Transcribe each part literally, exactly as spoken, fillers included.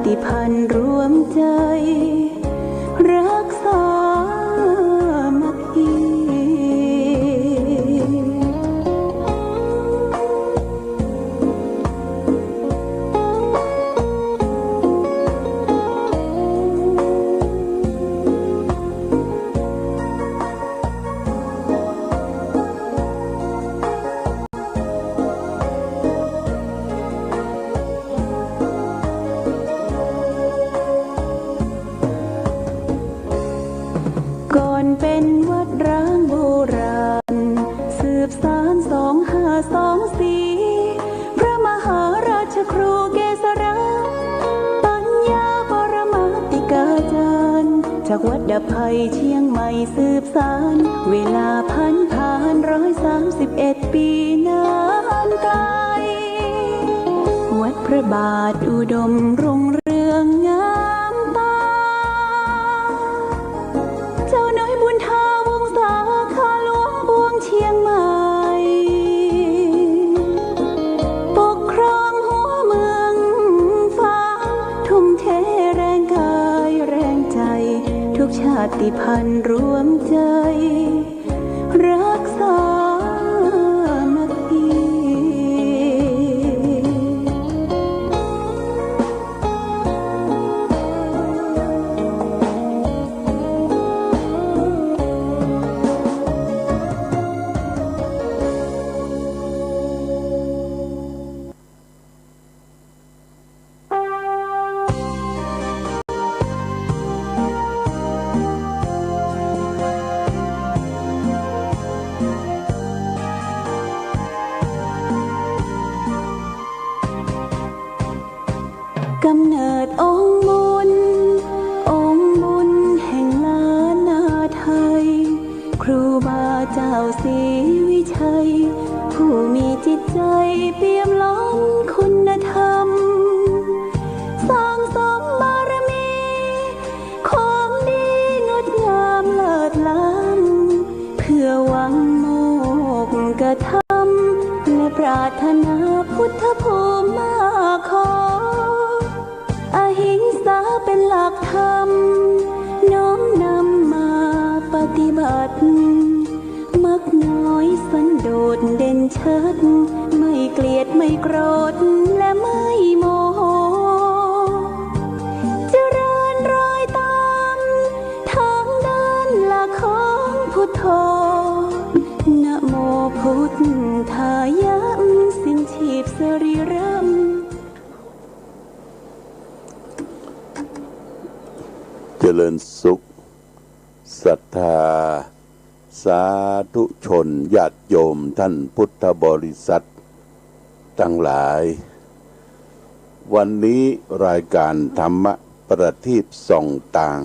ติพันธ์รวมใจ๋ รักสามัคคี ก่อนเป๋นวัดร้างโบราณ สืบสานสองห้าสองสี่ พระมหาราชครูเกษรา ปัญญาปรมาติกาจารย์ จากวัดดาบไพรเจียงใหม่สืบสาน เวลาผันผานร้อยสามสิบเอ็ดปี๋นานไก๋ วัดพระบาทอุดมรุ่งเรืองงามต๋า เจ้าน้อยบุญถาวงศา ข้าหลวงปวงเจียงใหม่ ปกครองหัวเมืองฟ้า ทุ่มเทแรงกายแรงใจ๋ ทุกชาติพันธ์รวมใจ๋ รักสามัคคี ก๋ำเนิดองค์บุญ องค์บุญแห่งล้านนาไทย ครูบาเจ้าศรีวิชัย ผู้มีจิตใจ๋เปี่ยมล้นคุณธรรม สั่งสมบารมี ความดีงดงามเลิศล้ำ เพื่อหวังโมกขธรรม และปรารถนาพุทธภูมิมาขอ อหิงสาเป๋นหลักธรรม น้อมนำมาปฏิบัติ มักน้อยสันโดษเด่นเชิด ไม่เกลียดไม่โกรธและไม่โมโห เจริญรอยต๋ามทางเดินหลักของพุทโธ นะโมพุทธายะ สิ้นชีพสรีระ เจริญสุข ศรัทธาสาธุชนญาติโยมท่านพุทธบริษัทตังหลาย วันนี้รายก๋านธรรมะประทีปส่องตาง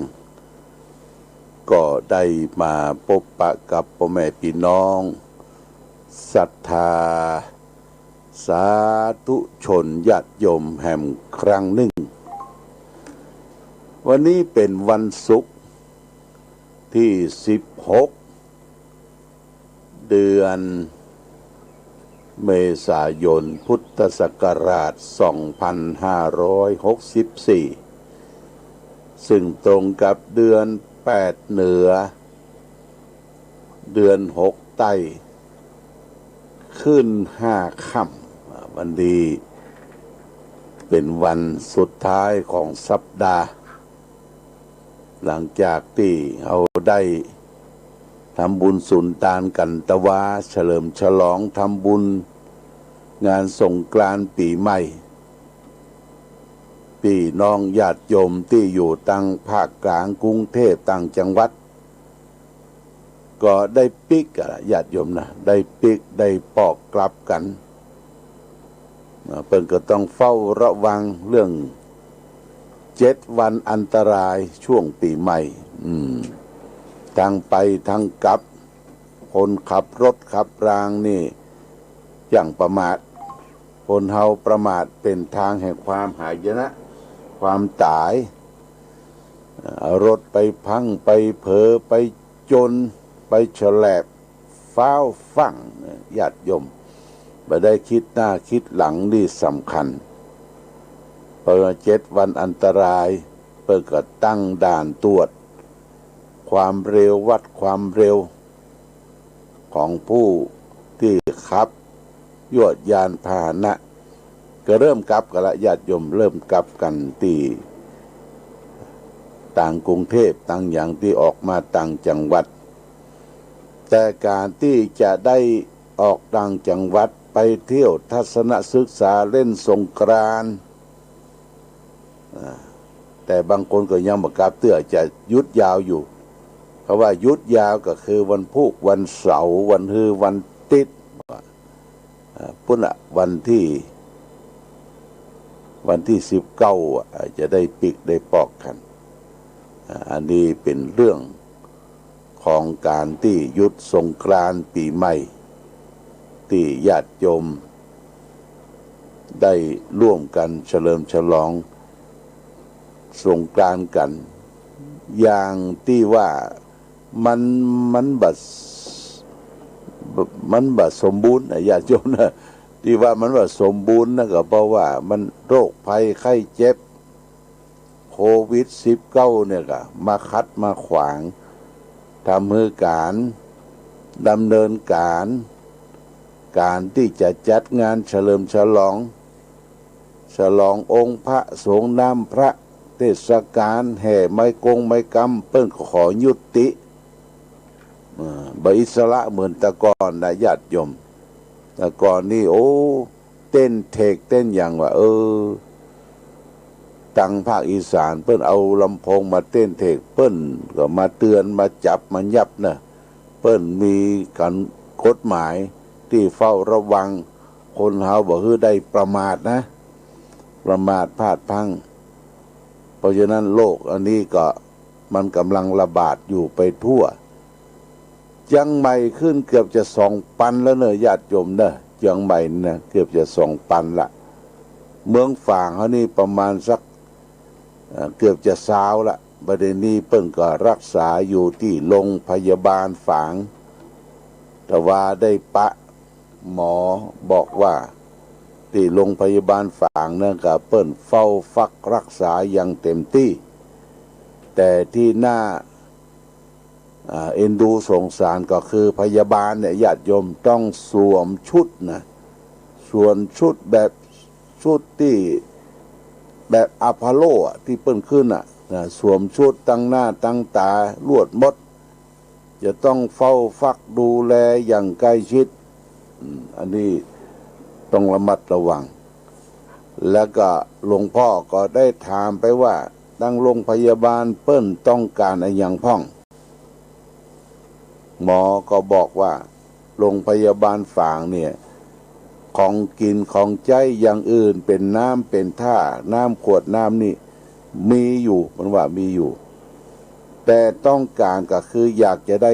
ก็ได้มาปบปะกับป้อแม่ปี้น้องศรัทธาสาธุชนญาติโยมแหมครั้งนึ่ง วันนี้เป๋นวันศุกร์ตี้สิบหก เดือนเมษายน พุทธศักราชสองพันห้าร้อยหกสิบสี่ ซึ่งตรงกับเดือนแปดเหนือ เดือนหกใต้ ขึ้นห้าค่ำ อ่า วันนี้เป๋นวันสุดท้ายของสัปดาห์ หลังจากตี้เฮาได้ทำบุญสุนตานกั๋นตะวา เฉลิมฉลองทำบุญงานสงกรานต์ปี๋ใหม่ ปี้น้องญาติโยมตี้อยู่ตางภาคกลาง กรุงเทพฯ ต่างจังหวัด ก็ได้ปิ๊กอะ ญาติโยมนะ ได้ปิ๊ก ได้ปอกกลับกั๋น นะ เปิ้นก็ต้องเฝ้าระวังเรื่องเจ็ดวันอันตรายช่วงปี๋ใหม่ อืม ทั้งไปทั้งกลับ คนขับรถขับรางนี่อย่าประมาท คนเฮาประมาทเป๋นทางแห่งความหายนะ ความต๋าย เอารถไปพัง ไปเผลอ ไปจน ไปแฉลบ ฟ้าวฟั่ง ญาติโยม บ่ได้คิดหน้าคิดหลัง นี่สำคัญ พอเจ็ดวันอันตราย เปิ้นก็ตั้งด่านตรวจความเร็ว วัดความเร็วของผู้ตี้ขับยวดยานพาหนะ ก็เริ่มกลับกั๋นละ ญาติโยม เริ่มกลับกั๋นตี้ต่างกรุงเทพฯ ต่างหยังตี้ออกมาต่างจังหวัด แต่ก๋านตี้จะได้ออกต่างจังหวัดไปเที่ยวทัศนศึกษาเล่นสงกรานต์ อ่า แต่บางคนก็ยังบ่กลับเตื้อ จะหยุดยาวอยู่ เพราะว่าหยุดยาวก็คือวันพูก วันเสาร์ วันฮือ วันติ๊ด อ่า ปู้นละ วันตี้ วันตี้สิบเก้า อ่ะ จะได้ปิ๊กได้ปอกกั๋น อ่า อันนี้เป๋นเรื่องของก๋านตี้หยุดสงกรานต์ปี๋ใหม่ ตี้ญาติโยมได้ร่วมกั๋นเฉลิมฉลองสงกรานต์กั๋น อย่างตี้ว่ามัน มันบ่ มันบ่สมบูรณ์นะ ญาติโยมนะ ตี้ว่ามันบ่สมบูรณ์นะ ก็เพราะว่ามันโรคภัยไข้เจ็บ โควิดสิบเก้าเนี่ยก็มาขัดมาขวาง ทำหื้อก๋านดำเนินก๋าน ก๋านตี้จะจัดงานเฉลิมฉลอง ฉลององค์พระสงฆ์น้ำพระ เทศกาลแห่ไม้กงไม้กำ เปิ้นก็ขอยุติ เออ บ่อิสระเหมือนแต่ก่อนนะ ญาติโยม แต่ก่อนนี่ โอ้ เต้นเทกเต้นหยังว่า เออ ตังภาคอีสานเปิ้นเอาลำโพงมาเต้นเทก เปิ้นก็มาเตือน มาจับ มายับนะ เปิ้นมีก๋านกฎหมายตี้เฝ้าระวังคนเฮาบ่หื้อได้ประมาทนะ ประมาทพลาดพลั้ง เพราะฉะนั้นโรคอันนี้ก็มันก๋ำลังระบาดอยู่ไปทั่ว เจียงใหม่ขึ้นเกือบจะสองปันแล้วเนอะ ญาติโยมเนอะ เจียงใหม่นี่นะ เกือบจะสองปันละ เมืองฝางเฮานี่ประมาณสัก เอ่อ เกือบจะซาวละ บ่าเดี่ยวนี้เปิ้นก็รักษาอยู่ตี้โรงพยาบาลฝาง แต่ว่าได้ปะหมอบอกว่า ตี้โรงพยาบาลฝางนั้นก็เปิ้นเฝ้าฟักรักษาอย่างเต็มตี้ แต่ตี้น่า อ่า เอ็นดูสงสารก็คือพยาบาลเนี่ย ญาติโยม ต้องสวมชุดนะ สวมชุดแบบ ชุดตี้แบบอพอลโลอะ ตี้เปิ้นขึ้นอะ นะ สวมชุดตังหน้าตังต๋า ลวดหมด จะต้องเฝ้าฟักดูแลอย่างใกล้ชิด อืม อันนี้ต้องระมัดระวัง แล้วก็หลวงพ่อก็ได้ถามไปว่า ตังโรงพยาบาลเปิ้นต้องก๋านอะหยังพ่อง หมอก็บอกว่า โรงพยาบาลฝางเนี่ย ของกิ๋นของใจ๊อย่างอื่น เป๋นน้ำเป๋นท่า น้ำขวดน้ำนี่ มีอยู่ เปิ้นว่ามีอยู่ แต่ต้องก๋านก็คืออยากจะได้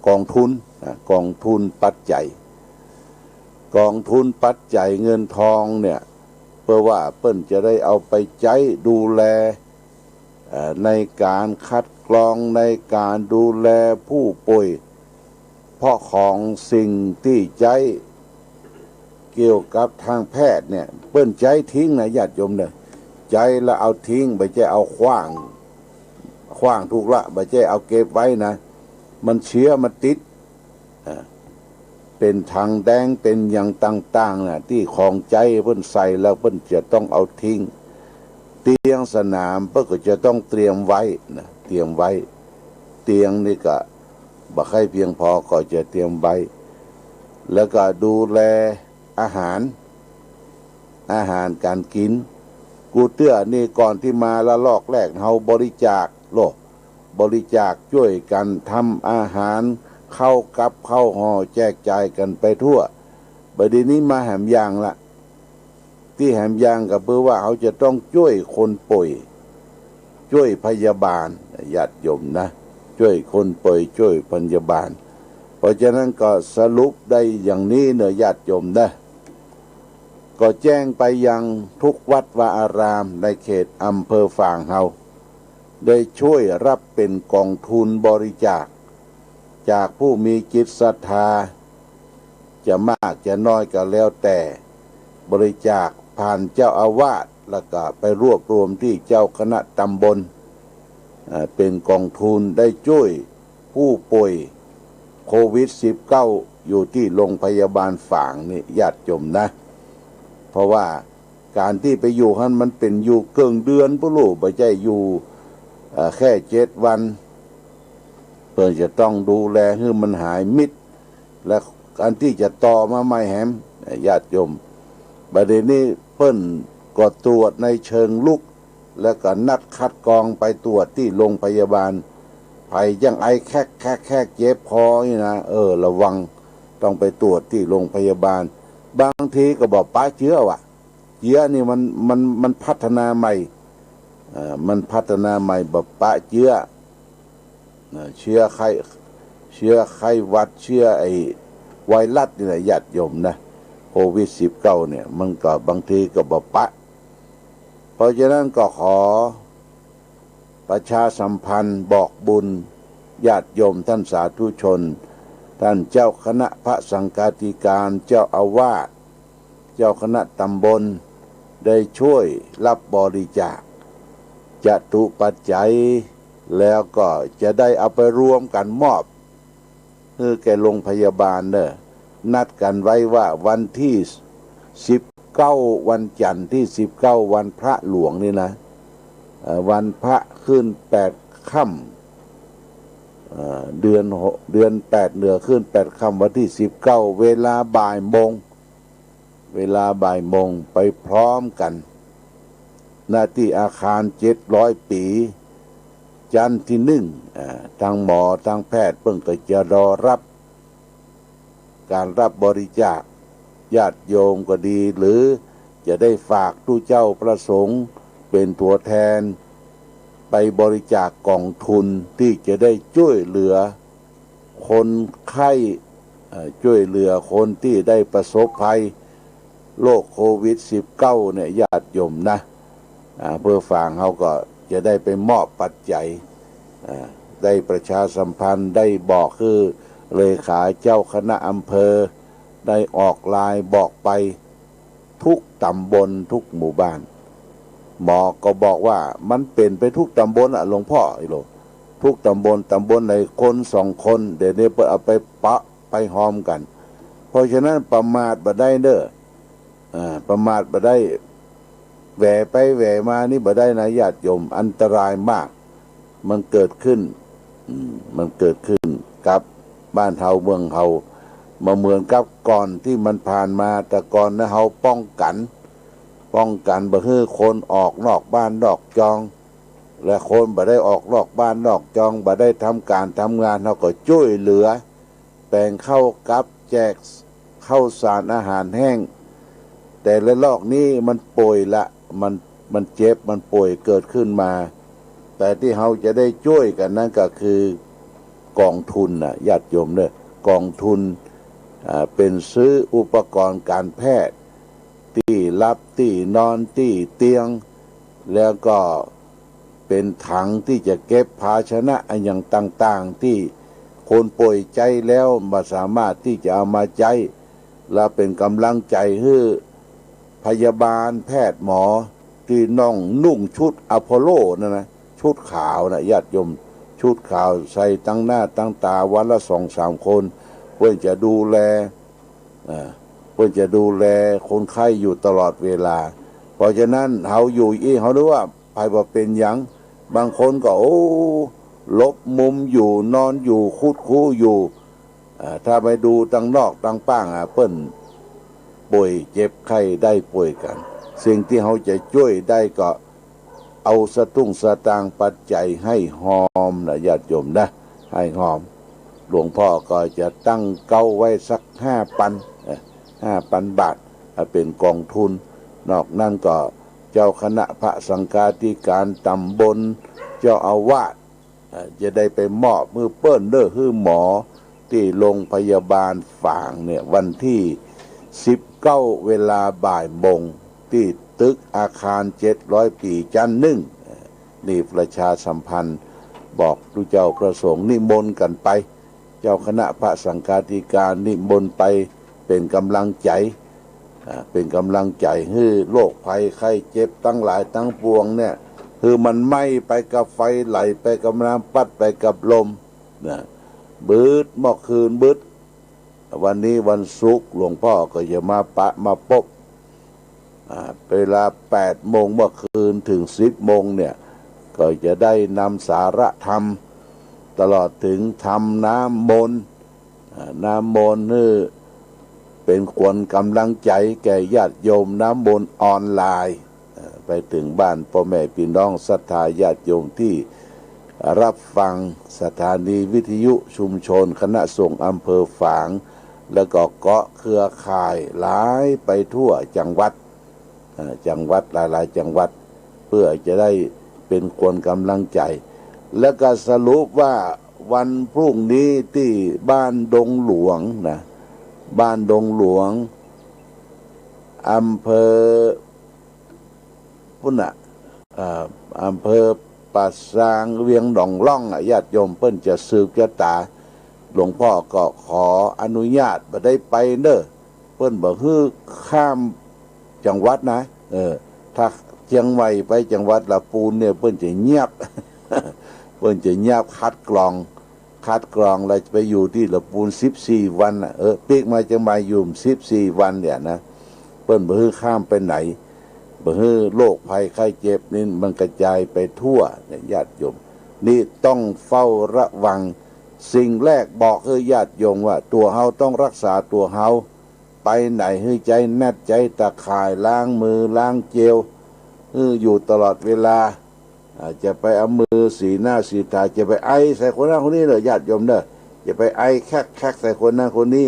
กองทุนนะ กองทุนปัจจัย กองทุนปัจจัยเงินทองเนี่ย เปื้อว่าเปิ้นจะได้เอาไปใจ๊ดูแล เอ่อ ในก๋านคัดกรอง ในก๋านดูแลผู้ป่วย เพราะของสิ่งตี้ใจ๊เกี่ยวกับทางแพทย์เนี่ย เปิ้นใจ๊ทิ้งนะ ญาติโยมเนอะ ใจ๊แล้วเอาทิ้ง บ่ใจ้เอาขว้าง ขว้างถูกละ บ่ใจ้เอาเก็บไว้นะ มันเชื้อมันติด อ่า เป๋นถังแดง เป๋นหยังต่างๆ น่ะ ตี้ของใจ๊เปิ้นใส่แล้วเปิ้นจะต้องเอาทิ้ง เตียงสนามเปิ้นก็จะต้องเตรียมไว้นะ เตรียมไว้ เตียงนี่ก็บ่ใค่เพียงพอก็จะเตรียมไว้ แล้วก็ดูแลอาหาร อาหารก๋านกิ๋น กูเตื้อนี่ก่อนตี้มาละลอกแรก เฮาบริจาคโลก บริจาคจ้วยกั๋นทำอาหาร ข้าวกับข้าวห่อแจกจ่ายกั๋นไปทั่ว บ่าเดี่ยวนี้มาแหมอย่างละ ตี้แหมอย่างก็เปื้อว่าเฮาจะต้องจ้วยคนป่วย จ้วยพยาบาล ญาติโยมนะ จ้วยคนป่วย จ้วยพยาบาล เพราะฉะนั้นก็สรุปได้อย่างนี้เนอะ ญาติโยมนะ ก็แจ้งไปยังทุกวัดวาอารามในเขตอำเภอฝางเฮา ได้ช่วยรับเป๋นกองทุนบริจาค จากผู้มีจิตศรัทธา จะมากจะน้อยก็แล้วแต่ บริจาคผ่านเจ้าอาวาส แล้วก็ไปรวบรวมตี้เจ้าคณะตำบล อ่า เป๋นก๋องทุนได้จ้วยผู้ป่วยโควิดสิบเก้า อยู่ตี้โฮงพยาบาลฝางนี่ญาติโยมนะ เพราะว่าก๋านตี้ไปอยู่หั้นมันเป๋นอยู่เกิ่งเดือนปู้นลู่ บ่ใจ้อยู่ เอ่อ แค่เจ็ดวัน เปิ้นจะต้องดูแลหื้อมันหายมิด และอันตี้จะต่อมาใหม่แหม ญาติโยม บ่าเดี่ยวนี้เปิ้นก็ตรวจในเชิงรุก แล้วก็นัดคัดกรองไปตรวจตี้โฮงพยาบาล ใผยังไอแคกแคกแคกเจ็บคอนี่นะ เออ ระวัง ต้องไปตรวจตี้โฮงพยาบาล บางทีก็บ่ปะเจื๊อว่ะ เจื๊อนี่มัน มัน มันพัฒนาใหม่ เอ่อ มันพัฒนาใหม่ บ่ปะเจื๊อ นะ เจื๊อไข้ เจื๊อไข้หวัด เจื๊อไอ้ไวรัสนี่แหละญาติโยมนะ โควิดสิบเก้าเนี่ย มันก็บางทีก็บ่ปะ เพราะฉะนั้นก็ขอประชาสัมพันธ์บอกบุญญาติโยมท่านสาธุชน ท่านเจ้าคณะพระสังฆาธิการ เจ้าอาวาส เจ้าคณะตำบลได้จ้วยรับบริจาคจตุปัจจัย แล้วก็จะได้เอาไปรวมกั๋นมอบหื้อแก่โฮงพยาบาลเน่อ นัดกั๋นไว้ว่าวันตี้สิบเก้า วันจันทร์ตี้สิบเก้า วันพระหลวงนี่นะ เอ่อ วันพระขึ้นแปดค่ำ เอ่อ เดือนหก เดือนแปดเหนือขึ้นแปดค่ำ วันตี้สิบเก้า เวลาบ่ายโมง เวลาบ่ายโมงไปพร้อมกั๋น ณ ตี้อาคารเจ็ดร้อยปี๋ จั๊นตี้หนึ่ง อ่า ตังหมอตังแพทย์เปิ้นก็จะรอรับ ก๋านรับบริจาค ญาติโยมก็ดี หรือจะได้ฝากตุ๊เจ้าพระสงฆ์เป๋นตั๋วแทน ไปบริจาคก๋องทุนตี้จะได้จ้วยเหลือ คนไข้ เอ่อ จ้วยเหลือคนตี้ได้ประสบภัยโรคโควิดสิบเก้าเนี่ยญาติโยมนะ อ่า เปื้อฝางเฮาก็จะได้ไปมอบปัจจัย อ่า ได้ประชาสัมพันธ์ ได้บอกหื้อเลขาเจ้าคณะอำเภอ ได้ออกไลน์บอกไป ทุกต๋ำบลทุกหมู่บ้าน หมอก็บอกว่ามันเป๋นไปทุกต๋ำบลอะหลวงพ่อ อีโหล ทุกต๋ำบล ต๋ำบลไหนคนสองคน เดี๋ยวนี้เปิ้นเอาไปปะไปฮอมกั๋น เพราะฉะนั้นประมาทบ่ได้เน่อ อ่า ประมาทบ่ได้ แหว่ไปแหว่มานี่บ่ได้นะญาติโยม อันตรายมาก มันเกิดขึ้น อืม มันเกิดขึ้นกับบ้านเฮาเมืองเฮา บ่เหมือนกับก่อนตี้มันผ่านมา แต่ก่อนนะเฮาป้องกั๋น ป้องกั๋นบ่หื้อคนออกนอกบ้านนอกจอง และคนบ่ได้ออกนอกบ้านนอกจอง บ่ได้ทำก๋านทำงาน เฮาก็จ้วยเหลือ แป๋งข้าวกับแจกข้าวสารอาหารแห้ง แต่ละลอกนี้มันป่วยละ มัน มันเจ็บ มันป่วยเกิดขึ้นมา แต่ตี้เฮาจะได้จ้วยกั๋นนั้นก็คือก๋องทุนน่ะ ญาติโยมเน่อ ก๋องทุน อ่า เป๋นซื้ออุปกรณ์ก๋านแพทย์ ตี้หลับ ตี้นอน ตี้เตียง แล้วก็ เป๋นถังตี้จะเก็บภาชนะอะหยังต่างๆ ตี้คนป่วยใจ๊แล้วบ่สามารถตี้จะเอามาใจ๊ และเป๋นก๋ำลังใจ๋หื้อพยาบาลแพทย์หมอตี้น้องนุ่งชุดอพอลโลนั่นนะ ชุดขาวนะญาติโยม ชุดขาวใส่ตังหน้าตังต๋าวันละสองสามคน เปิ้นจะดูแล อ่า เปิ้นจะดูแลคนไข้อยู่ตลอดเวลา เพราะฉะนั้นเฮาอยู่อี้ เฮานึกว่าใผบ่เป๋นหยัง บางคนก็ โอ้ หลบมุมอยู่ นอนอยู่ คุดคู้อยู่ อ่า ถ้าไปดูตังนอกตังป้าง อ่า เปิ้นป่วยเจ็บไข้ได้ป่วยกั๋น สิ่งตี้เฮาจะจ้วยได้ก็ เอาสตุ้งสตางค์ปัจจัยหื้อฮอมนะญาติโยมนะ หื้อฮอม หลวงพ่อก็จะตั้งเก๊าไว้สักห้าปัน เอ่อ ห้าปันบาท เอาเป๋นก๋องทุน นอกนั้นก็เจ้าคณะพระสังฆาธิการต๋ำบล เจ้าอาวาส เอ่อ จะได้ไปมอบหื้อเปิ้นเน่อ หื้อหมอตี้โฮงพยาบาลฝางเนี่ย วันตี้สิบเก้า เวลาบ่ายโมง ตี้ตึกอาคารเจ็ดร้อยปี๋ จั๊นหนึ่ง เอ่อ นี่ประชาสัมพันธ์บอกตุ๊เจ้าพระสงฆ์นิมนต์กั๋นไป เจ้าคณะพระสังฆาธิการนิมนต์ไปเป๋นก๋ำลังใจ๋ อ่า เป๋นก๋ำลังใจ๋หื้อโรคภัยไข้เจ็บตังหลายตังปวงเนี่ย หื้อมันไหม้ไปกับไฟ ไหลไปกับน้ำ ปั๊ดไปกับลมนะ บึดเมื่อคืนบึด วันนี้วันศุกร์ หลวงป้อก็จะมาปะมาปบ อ่า เวลาแปดโมงเมื่อคืนเถิงสิบโมงเนี่ย ก็จะได้นำสาระธรรม ตลอดเถิงทำน้ำมนต์ อ่า น้ำมนต์หื้อเป๋นขวัญก๋ำลังใจ๋แก่ญาติโยม น้ำมนต์ออนไลน์ เอ่อ ไปเถิงบ้านป้อแม่ปี้น้องศรัทธาญาติโยมตี้รับฟังสถานีวิทยุชุมชนคณะสงฆ์อำเภอฝาง แล้วก็เกาะเครือข่ายหลายไปทั่วจังหวัด เอ่อ จังหวัดหลายๆ จังหวัด เปื้อจะได้เป๋นขวัญก๋ำลังใจ๋ แล้วก็สรุปว่าวันพรุ่งนี้ตี้บ้านดงหลวงนะ บ้านดงหลวง อำเภอ ปุ้นน่ะ เอ่อ อำเภอป่าซาง เวียงหนองล่องอะ ญาติโยม เปิ้นจะสืบจะต๋า หลวงป้อก็ขออนุญาตบ่ได้ไปเน่อ เปิ้นบ่หื้อข้ามจังหวัดนะ เออ ถ้าเจียงใหม่ไปจังหวัดละปูนเนี่ย เปิ้นจะเยียบ เปิ้นจะเยียบคัดกรอง คัดกรองแล้วไปอยู่ตี้ละปูนสิบสี่วันน่ะ เออ ปิ๊กมาเจียงใหม่อยู่สิบสี่วันเนี่ยนะ เปิ้นบ่หื้อข้ามไปไหน บ่หื้อโรคภัยไข้เจ็บนี่มันกระจายไปทั่วเนี่ย ญาติโยม นี่ต้องเฝ้าระวัง สิ่งแรกบอกหื้อญาติโยมว่าตั๋วเฮาต้องรักษาตั๋วเฮา ไปไหนหื้อใจ๊แน็ตใจ๊ตะข่าย ล้างมือล้างเจล หื้ออยู่ตลอดเวลา อ่า จะไปเอามือสีหน้าสีต๋า จะไปไอใส่คนนั้นคนนี้เน่อ ญาติโยมเน่อ จะไปไอแคกๆ ใส่คนนั้นคนนี้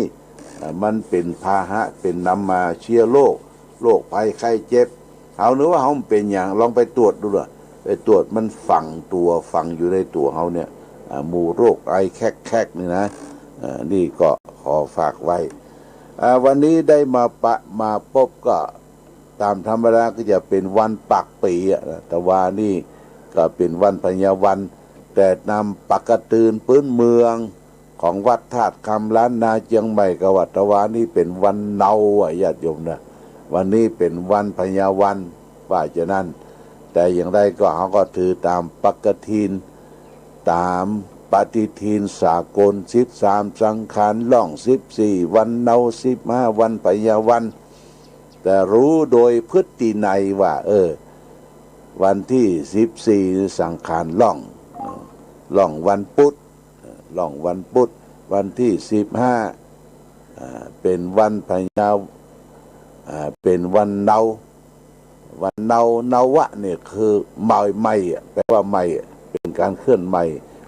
อ่า มันเป๋นพาหะ เป๋นนำมาเชื้อโรค โรคภัยไข้เจ็บ เฮานึกว่าเฮาบ่เป๋นหยัง ลองไปตรวจดูเน่อ ไปตรวจมันฝังตั๋ว ฝังอยู่ในตั๋วเฮาเนี่ย อ่า หมู่โรคไอแคกๆ นี่นะ อ่า นี่ก็ขอฝากไว้ อ่า วันนี้ได้มาปะมาปบก็ ต๋ามธรรมดาก็จะเป๋นวันปากปี๋อะนะ ตะวานี่ก็เป๋นวันพญาวัน แต่ต๋ามปากกะตือนปื๊นเมืองของวัดธาตุคำล้านนาเจียงใหม่ก็ว่าตะวานี่เป๋นวันเนาอะ ญาติโยมนะ วันนี้เป๋นวันพญาวัน ว่าจะนั้น แต่อย่างใดก็เฮาก็ถือต๋ามปกติทิน ต๋ามปฏิทินสากล สิบสามสังขารล่อง สิบสี่วันเนา สิบห้าวันพญาวัน แต่รู้โดยพฤตินัยว่า เออ วันตี้สิบสี่สังขารล่อง ล่องวันปุธ ล่องวันปุธ วันตี้สิบห้า อ่า เป๋นวันพญา อ่า เป๋นวันเนา วันเนา เนาวะเนี่ยคือใหม่ ใหม่อะ แปลว่าใหม่อะ เป๋นก๋านเคลื่อนไหว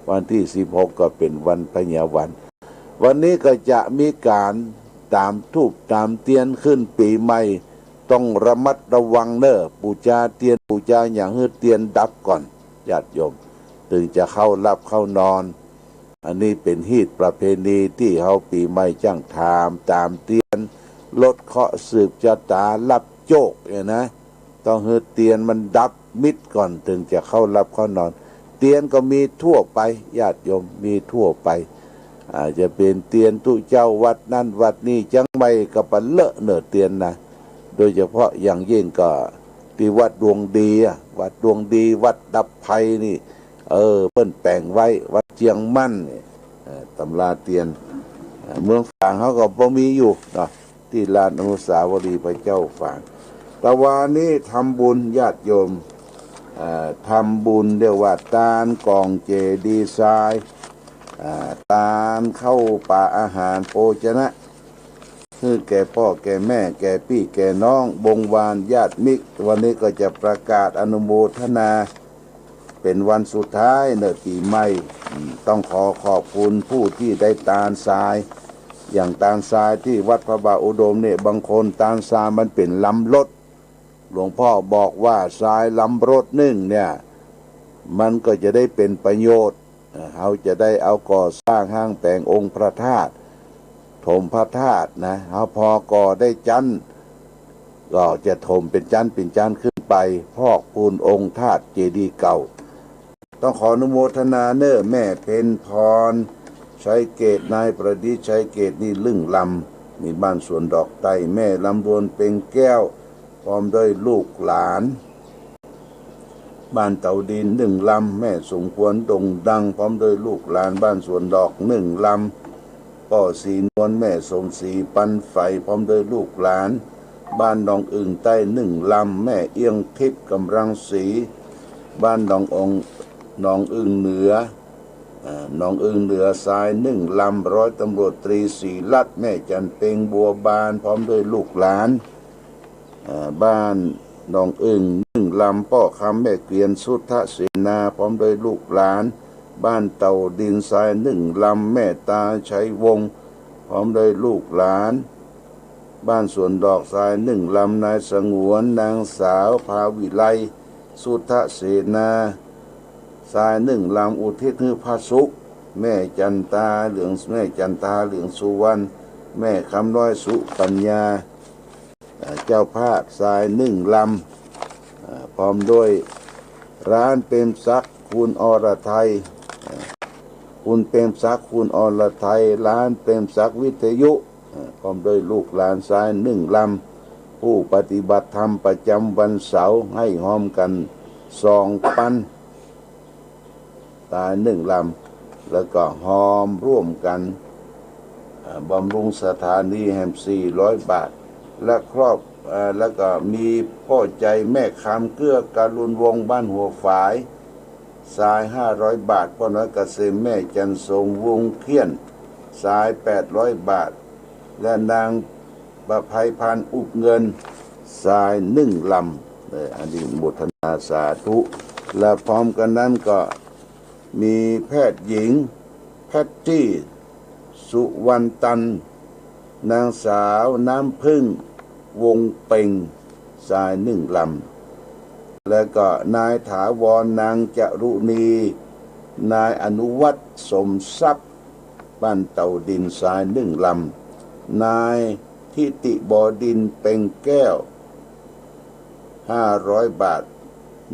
วันตี้สิบหกก็เป๋นวันพญาวัน วันนี้ก็จะมีก๋านต๋ามธูปต๋ามเตียนขึ้นปี๋ใหม่ ต้องระมัดระวังเน่อ ปู๋จาเตียนปู๋จาหยังหื้อเตียนดับก่อน ญาติโยม เถิงจะเข้าหลับเข้านอน อันนี้เป๋นฮีตประเพณีตี้เฮาปี๋ใหม่จั้งต๋าม ต๋ามเตียน ลดเคราะห์สืบจะต๋า รับโจคเนี่ยนะ ต้องหื้อเตียนมันดับมิดก่อน เถิงจะเข้าหลับเข้านอน เตียนก็มีทั่วไป ญาติโยม มีทั่วไป อาจจะเป๋นเตียนตุ๊เจ้าวัดนั้นวัดนี้ เจียงใหม่ก็ปะเลอะเน่อเตียนนะ โดยเฉพาะอย่างยิ่งก็ตี้วัดดวงดีอะ วัดดวงดี วัดดับภัยนี่ เออ เปิ้นแป๋งไว้ วัดเจียงมั่นนี่ เอ่อ ตำราเตียน เอ่อ เมืองฝางเฮาก็บ่มีอยู่เนาะ ตี้ลานอนุสาวรีย์พระเจ้าฝาง ตะวานี้ทำบุญญาติโยม เอ่อ ทำบุญเรียกว่าตานก่องเจดีย์ทราย เอ่อ ตานข้าวป๋าอาหารโภชนะ หื้อแก่ป้อแก่แม่ แก่ปี้แก่น้อง บงวานญาติมิตร วันนี้ก็จะประกาศอนุโมทนา เป๋นวันสุดท้ายเน่อปี๋ใหม่ อืม ต้องขอขอบคุณผู้ตี้ได้ตานทราย อย่างตานทรายตี้วัดพระบาทอุดมเนี่ย บางคนตานทรายมันเป๋นลำรถ หลวงป้อบอกว่าทรายลำรถนึ่งเนี่ย มันก็จะได้เป๋นประโยชน์ เอ่อ เฮาจะได้เอาก่อสร้างห้างแป๋งองค์พระธาตุ ถมพระธาตุนะ เฮาพอก่อได้จั๊น ก็จะถมเป๋นจั๊นเป๋นจั๊นขึ้นไป พอกพูนองค์ธาตุเจดีย์เก่า ต้องขออนุโมทนาเน่อ แม่เพ็ญพร ชัยเกต นายประดิษฐ์ ชัยเกต นี่ลึ่งลำ มีบ้านสวนดอกใต้ แม่ลำดวนเพ็งแก้ว พร้อมด้วยลูกหลาน บ้านเต่าดินหนึ่งลำ แม่สมควรโด่งดัง พร้อมด้วยลูกหลาน บ้านสวนดอกหนึ่งลำ ป้อศรีนวล แม่สมศรีปันใฝ่ พร้อมด้วยลูกหลาน บ้านหนองอึ่งใต้หนึ่งลำ แม่เอี้ยงทิพย์กำรังสี บ้านหนององ หนองอึ่งเหนือ อ่า หนองอึ่งเหนือทรายหนึ่งลำ ร้อยตำรวจตรีศรีรัตน์ แม่จันเพ็งบัวบาน พร้อมด้วยลูกหลาน อ่า บ้านหนองอึ่งหนึ่งลำ ป้อคำ แม่เกวียนสุทธเสนา พร้อมด้วยลูกหลาน บ้านเต่าดินทรายหนึ่งลำ แม่ตาชัยวงศ์ พร้อมด้วยลูกหลาน บ้านสวนดอกทรายหนึ่งลำ นายสงวน นางสาวภาวิไล สุทธเสนา ทรายหนึ่งลำ อุทิศหื้อพระสุข แม่จันตาเหลือง แม่จันตาเหลืองสุวรรณ แม่คำน้อยสุปัญญา เอ่อ เจ้าภาพทรายหนึ่งลำ เอ่อ พร้อมด้วย ร้านเปรมศักดิ์ คุณอรไทย เอ่อ คุณเปรมศักดิ์ คุณอรไทย ร้านเปรมศักดิ์วิทยุ เอ่อ พร้อมด้วยลูกหลานทรายหนึ่งลำ ผู้ปฏิบัติธรรมประจำวันเสาร์ หื้อฮอมกั๋นสองปัน ทรายหนึ่งลำ แล้วก็ฮอมร่วมกั๋น เอ่อ บำรุงสถานีแหมสี่ร้อยบาท และครอบ เอ่อ แล้วก็มีป้อใจ๋แม่คำ เกื้อกรุณวงศ์ บ้านหัวฝาย ทรายห้าร้อยบาท ป้อน้อยเกษม แม่จันทร์ทรง วงเขี้ยน ทรายแปดร้อยบาท และนางประไพพันธ์ อุบเงิน ทรายหนึ่งลำ เอ่อ อนุโมทนาสาธุ และพร้อมกั๋นนั้นก็มีแพทย์หญิง แพตตี้ สุวรรณตัน นางสาวน้ำผึ้ง วงเป่ง ทรายหนึ่งลำ แล้วก็นายถาวร นางจารุณี นายอนุวัฒน์ สมทรัพย์ บ้านเต่าดิน ทรายหนึ่งลำ นายทิติบดินทร์ เพ็งแก้ว ห้าร้อยบาท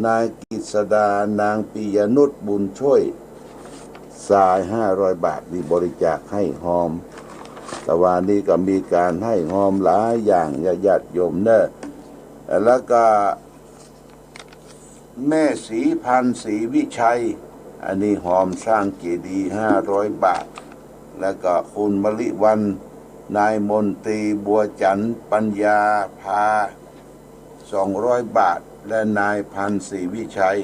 นายกฤษดา นางปิยนุช บุญช่วย ทรายห้าร้อยบาท นี่บริจาคหื้อฮอม แต่ว่านี้ก็มีก๋านหื้อฮอมหลายอย่าง ญาติโยมเน่อ แล้วก็ แม่ศรีพันธ์ ศรีวิชัย อันนี้ฮอมสร้างเจดีย์ห้าร้อยบาท แล้วก็คุณมะลิวัลย์ นายมนตรี บัวจันทร์ ปัญญาภา สองร้อยบาท และนายพันธ์ ศรีวิชัย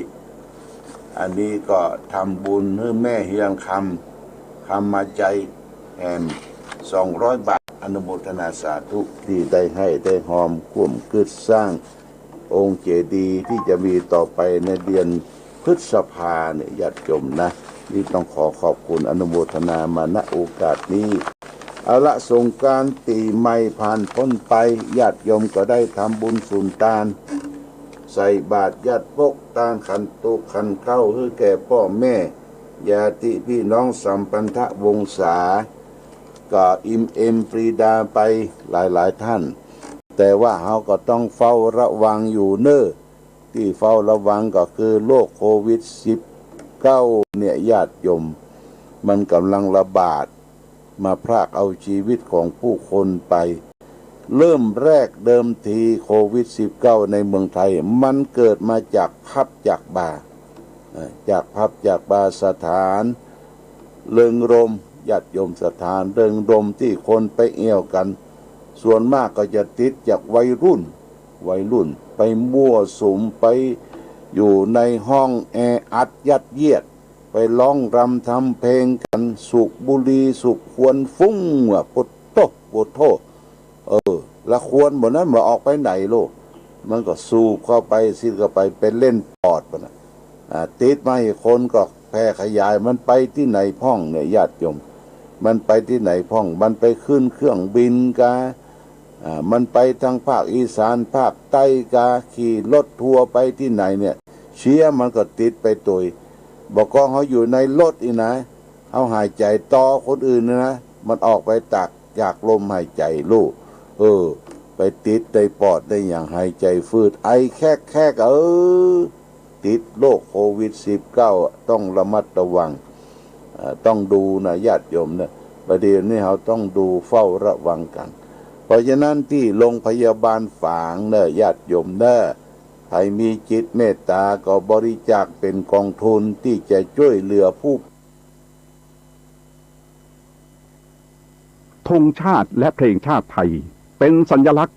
อันนี้ก็ทำบุญหื้อแม่เฮืองคำ คำมาใจแหม สองร้อยบาท อนุโมทนาสาธุ ตี้ได้หื้อได้ฮอมร่วมกึ๊ดสร้าง องค์เจดีย์ตี้จะมีต่อไปในเดือนพฤษภาเนี่ย ญาติโยมนะ นี่ต้องขอขอบคุณอนุโมทนามา ณ โอกาสนี้ เอาละ สงกรานต์ปี๋ใหม่ผ่านป๊นไป ญาติโยมก็ได้ทำบุญสุนตาน ใส่บาตรยัดปก ตานขันโตกขันข้าวหื้อแก่ป้อแม่ ญาติปี้น้องสัมพันธวงศา ก็อิ่มเอมปรีดาไปหลายๆ ท่าน แต่ว่าเฮาก็ต้องเฝ้าระวังอยู่เน่อ ตี้เฝ้าระวังก็คือโรคโควิดสิบเก้าเนี่ย ญาติโยม มันกำลังระบาดมาพรากเอาชีวิตของผู้คนไป เริ่มแรกเดิมทีโควิดสิบเก้าในเมืองไทย มันเกิดมาจากผับจากบาร์ เอ่อ จากผับจากบาร์ สถานเริงรมย์ ญาติโยม สถานเริงรมย์ตี้คนไปเอี่ยวกั๋น ส่วนมากก็จะติดจากวัยรุ่น วัยรุ่นไปมั่วสุม ไปอยู่ในห้องแออัดยัดเยียด ไปร้องรำทำเพลงกั๋น สูบบุหรี่สูบควันฟุ้ง ว่าโพดโธ่ โพดโธ่ เออ ละควันบ่านั้นบ่าออกไปไหนโลก มันก็สูบเข้าไป ซิดเข้าไป ไปเล่นปอดบ่านะ อ่า ติดมาอีกคนก็แพร่ขยาย มันไปตี้ไหนพ่องเนี่ย ญาติโยม มันไปตี้ไหนพ่อง มันไปขึ้นเครื่องบินกา อ่า มันไปตางภาคอีสาน ภาคใต้กา ขี่รถทัวร์ไปตี้ไหนเนี่ย เชื้อมันก็ติดไปตวย บ่ากองเฮาอยู่ในรถอีกนะ เฮาหายใจ๋ต่อคนอื่นเนี่ยนะ มันออกไปตาก จากลมหายใจ๋ลูก เออ ไปติดในปอดในหยัง หายใจ๋ฟืด ไอแคกๆ เออ ติดโรคโควิดสิบเก้า ต้องระมัดระวัง เอ่อ ต้องดูนะ ญาติโยมเน่อ ประเดี๋ยวนี้เฮาต้องดู เฝ้าระวังกั๋น เพราะฉะนั้นตี้โรงพยาบาลฝางเน่อญาติโยมเน่อ ใผมีจิตเมตตาก็บริจาคเป๋นกองทุนตี้จะจ้วยเหลือผู้ ธงชาติและเพลงชาติไทย เป็นสัญลักษณ์